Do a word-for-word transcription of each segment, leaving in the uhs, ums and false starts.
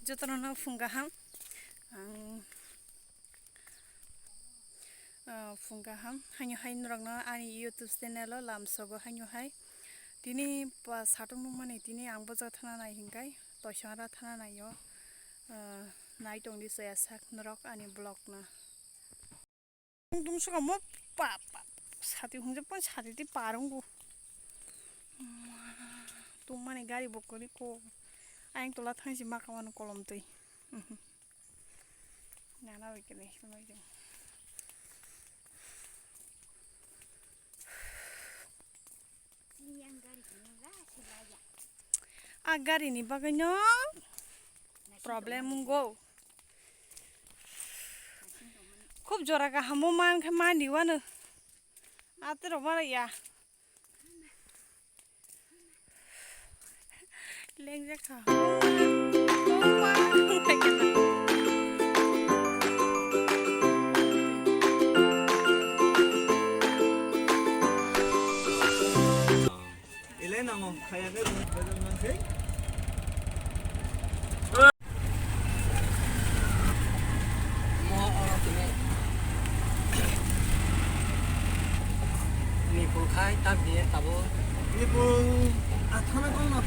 Jotono no phung kaham. Ang, ah, phung kaham. Haino hai norokno ani YouTube channel o lamsogo haino hai. Tini pa satung nukmani tini ang bwswk thana nai hinkai toisong ara thana nai o, ah, nai tongdi soya sak norok ani vlog no. Tong tong sukha mo pa pa sati hwngjak pon sati ti parung go. Tongmani gari bo kwrwi kok. Ayang tola thangsi maka mano kolom twi. Nana bai kwrwi hwnwi tong. A gari ni bagwi no problem wngo. Khub jora kaham o man khe mani wano. Atero mara ya. Lengjak kha. Ile nango khaya khe rung bajang nang khe. Mo oro tini. Nipul khai tak diye tabo. Nipul athana kono.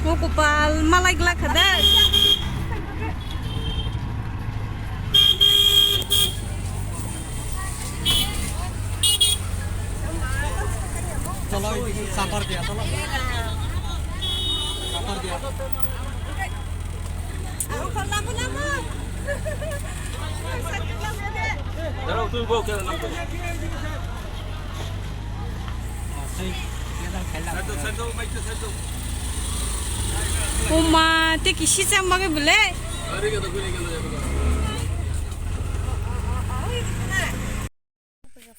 Mo kopal malai glak kha de. Cholo, sapar diya, cholo. Sapar diya. Uma, te kisi chang bagwi bole.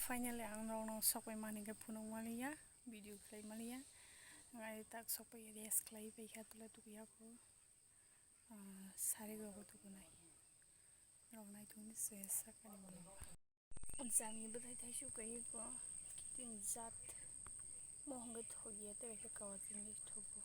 Finally, ang rok no sokoi mani khe phunuk maliya, video khlai maliya. Ang ai tak sokoi rest khlai pai kha, tula tuku yaku. Ah, sari rok tuku nai. Rok nai thung ni se sakani maliya. Jami bwthai thaisu kaiwi bo kiting jat. Mo hwnkhe thok ya, tei kaisa kawa chini thok bo.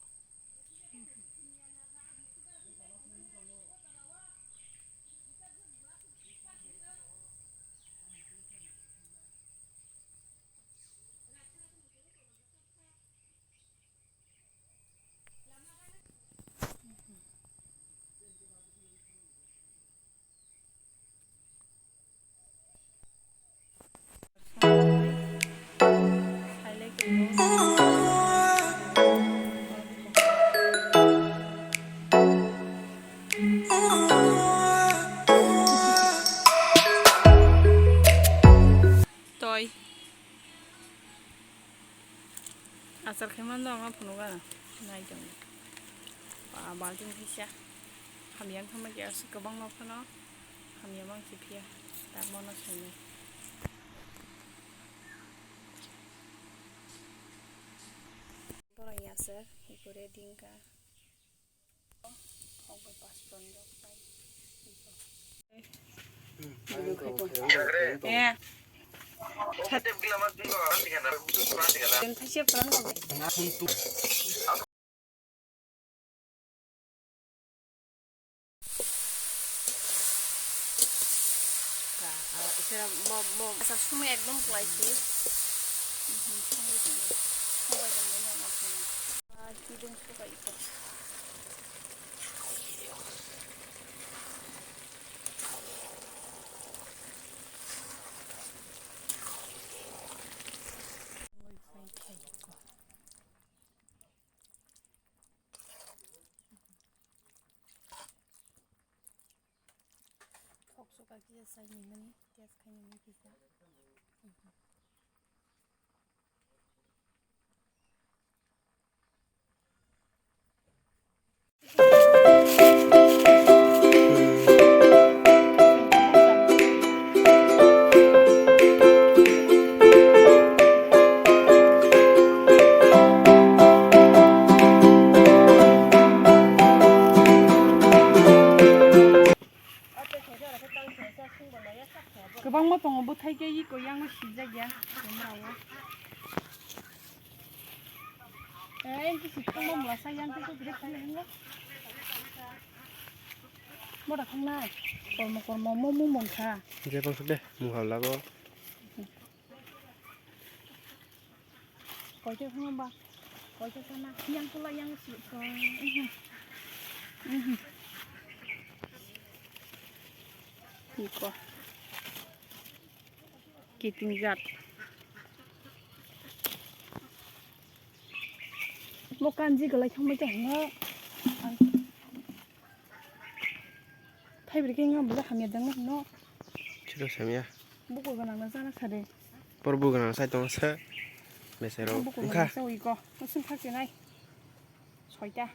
Toi. Achar khe mano ang phunuk gana. Nai tong. Ba balting kisa. Hamya wngkha ma khe aswk kwbangma phano. Hamya mang se phiya. Tabukno sainai. Borok ya sir, hikore dingka. Achar sungma ekdom kwlai se. Sungbai tongmani ama sungma. Kidung suka ito. Thok suka kisa sai ni mani, test khai ni mani kisa. Ke iko yang no sijak ya, camera o. Eh, ini si tongma mula sa yang ke tu direct kali hengo. Mora khang nai, kormo kormo mo mo mong kha. Je bang suk de, mung hau lago. Koite khang ba, koite khang na, yang pula yang si ko. Mhm. Mhm. Iko. Kiting jat. Mo kanji kwlai thangbai tong no. Thaibrikhe wngkha belai hamya dangna hino. Chiro samya. Bukur gwnang na jana sade. Por bukur gwnang sai tong se. Mesero. Bukur wngkha. Gwnang sa uiko. Masing khakse nai. Soita.